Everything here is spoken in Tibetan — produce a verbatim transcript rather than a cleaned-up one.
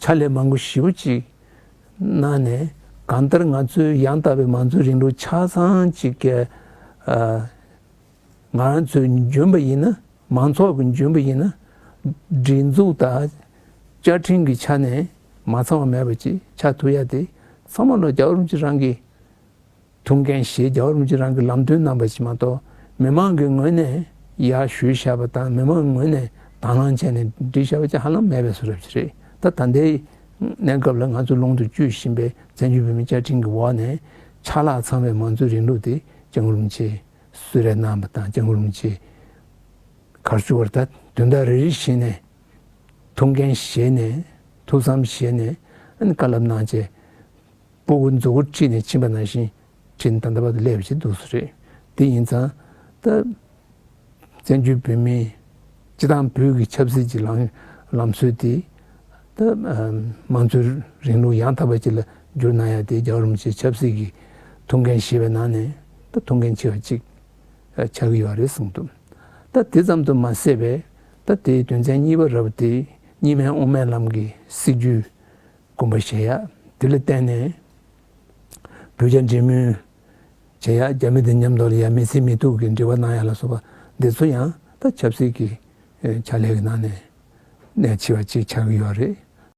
ཕྱག་ལས་མང་པོ་ཞེ་པོ་ཅིག་གནང་ནས། གང་ལྟར་ང་ཚོའི་ཡང་དག་པའི་མང་གཙོའི་རིང་ལུགས་ཆ་ཚང་ཅིག་གི་ཨ་ང་རང་ཚོས་འཇོན་པ་ཡིན་ན། མང་ཚོགས་ཀྱི་འཇོན་པ་ཡིན་ན། སྒྲིག་འཛུགས་དང་བཅའ་ཁྲིམས་ཀྱི་ཆ་ནས་མ་ཚང་བ་མེད་པ་ཅིག་ཆགས་ཐུབ་ཡ་དེ་ཚང་མ་ལོ་རྒྱལ་བ་རིན་པོ་ཆེ་རང་གི་ཐུགས་འགན་བཞེས། རྒྱལ་བ་རིན་པོ་ཆེ་རང་གི་ལམ་སྟོན་གནང་བ་ཞིག་མ་གཏོགས། མི་མང་གི་ངོས་ནས་ཡར་ཞུས་བཞག་པ་དང་། མི་མང་གི་ངོས་ནས་དང་བླངས་བྱས་ནས་བསྒྲིགས་བཞག་པ་ཅིག་ཧ་ལམ་མེད་པའི་བཟོ་འདྲ་ཞིག་རེད། ད་ད་ལྟའི་གནས་སྐབས་ལ་ང་ཚོ་ལོངས་སུ་སྤྱོད་བཞིན་པའི་བཙན་བྱོལ་བོད་མིའི་བཅའ་ཁྲིམས་ཀྱི་འོག་ནས་ཆ་ལག་ཚང་བའི་མང་གཙོའི་རིང་ལུགས་དེ་སྐྱབས་མགོན་རིན་པོ་ཆེས་གསོལ་རས་གནང་བ་དང་། སྐྱབས་མགོན་རིན་པོ་ཆེས་ག་རེ་ཞུ་དགོས་རེད། ད་དོན་དག་རེ་རེ་བཞིན་ནས་ཐུགས་འགན་བཞེས་ནས། ཐུགས་བསམ་བཞེས་ནས། ཨ་ནི་བཀའ་སློབ་གནང་བྱས། སྤུ་གུ་མཛུ་གུ་ཁྲིད་ནས་ཕྱིན་པ་ནང་བཞིན་ཁྲིད་ནས་ད་ལྟ་བར་དུ་སླེབས་བྱས་འདུག་སེ་རེད། དེ་ཡིན་ཙང་ད་བཙན་བྱོལ་བོད་མིའི་སྤྱི་བཏང་བོད་ཀྱི་ཆབ་སྲིད་ཀྱི་ལམ་ལམ་སྲོལ་དེ་ད་མང་གཙོའི་རིང་ལུགས་ཡང་དག་པ་ཅིག་ལ་བསྒྱུར་གནང་ཡ་དེ་རྒྱལ་བ་རིན་པོ་ཆེའི་ཆབ་སྲིད་ཀྱི་ཐུགས་འགན་བཞེས་པའི་ནང་ནས་ད་ཐུགས་འགན་ཆེ་བ་ཅིག་ཆགས་ཀྱི་ཡོད་རེད་གསུངས་འདུག་ད་དེ་ཙམ་དུ་མ་ཟད་པའི་ད་དེའི་དོན་ཚན་གཉིས་པ་རབ་དེ་གཉིས་སྨན་དབུ་མའི་ལམ་གྱི་སྲིད་བྱུས་དགོངས་པ་བཞེས་ཡ། དེ་ལ་བརྟེན་ནས་བོད་རྒྱ་འབྲེལ་མོལ་བྱེད་ཡ། རྒྱ་མི་དང་མཉམ་དུ་ལ་ཡ་མི་སེར་མི་གཏུག་གི་འབྲེལ་བ་གནང་ཡ་ལ་སོགས་པ་འདི་ཚོ་ཡང་ད་ཆབ་སྲིད་ཀྱི་ཕྱག་ལས་ཀྱི་ནང་ནས་གནད་ཆེ་བ་ཅིག་ཆགས་ཀྱི་ཡོད་རེད།